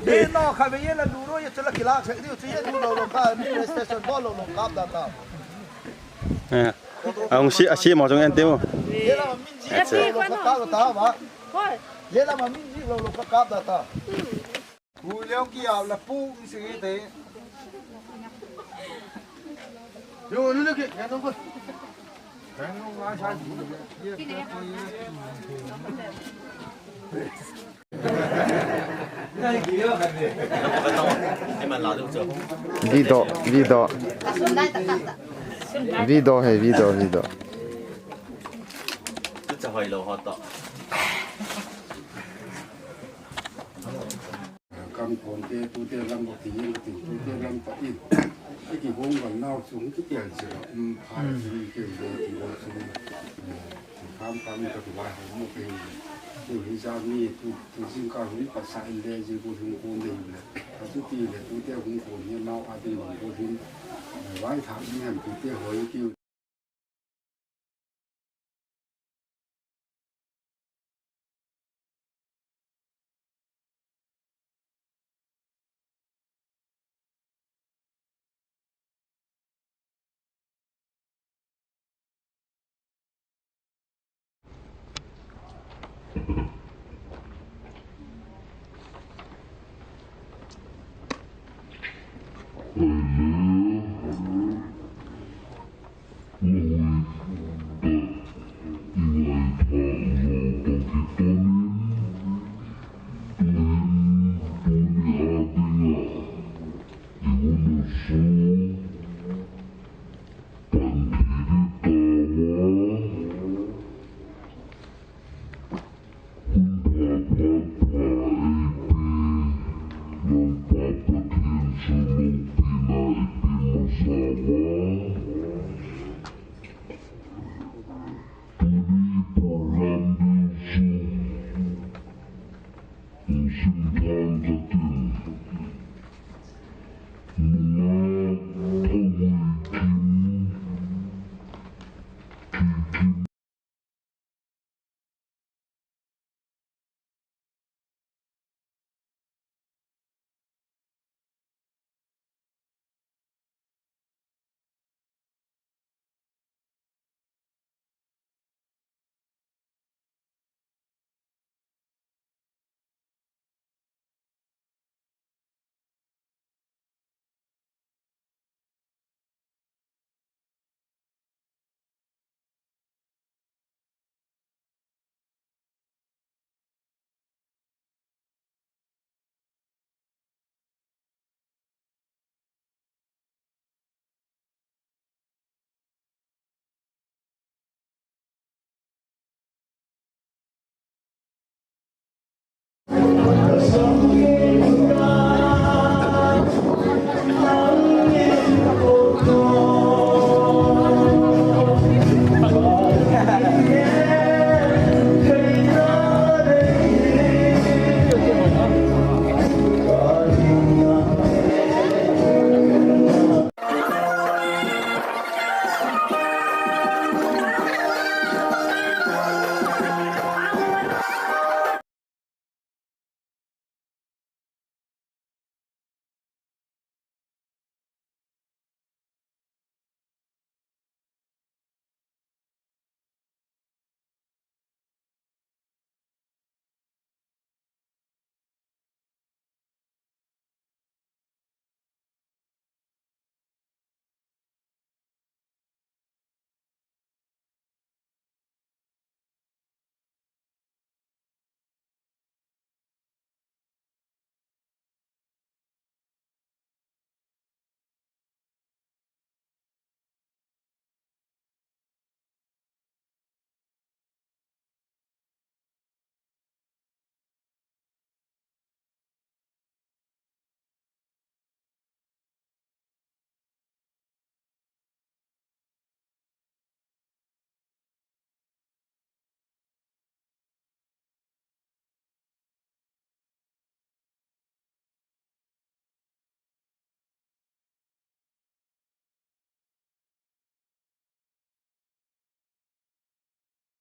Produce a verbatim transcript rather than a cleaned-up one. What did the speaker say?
Ye no kha be ye la du ro ye chu la kilâk sek diu chu ye du lo lo kha ni station bol lo lo kap da ta. Eh, a hung si, a si ma chung en teu. Ye la ma min ji lo lo kha kap da ta ba. Ye la ma min ji lo lo kha kap da ta. Ui leo ki au la pu mi si te. Yo, nu nu ki, ya no ko. Video, video. Video he, video, video. Kam khawmte tute lam bak ti in, tute lam pat in, a kihawm gal nau chung kitel zel a um phai, chung kitel zel a um chung, eh, kham kham in ka kivai hawm mu kei le. Tuni zan ni tu, tu zingkal hun pat sa in le zia bu hung kuan ding le. A chuti le tute hung kuan hi nau a ding bang bu hin, eh, vai thak ding han tute hoi kiu. Hun pha pha pha ei pe Lalpa Pathian chu lopina ei pe masa ua. Tuni program ding chu hung sim thang ka tin. Nungak Thamuikim, Kikim.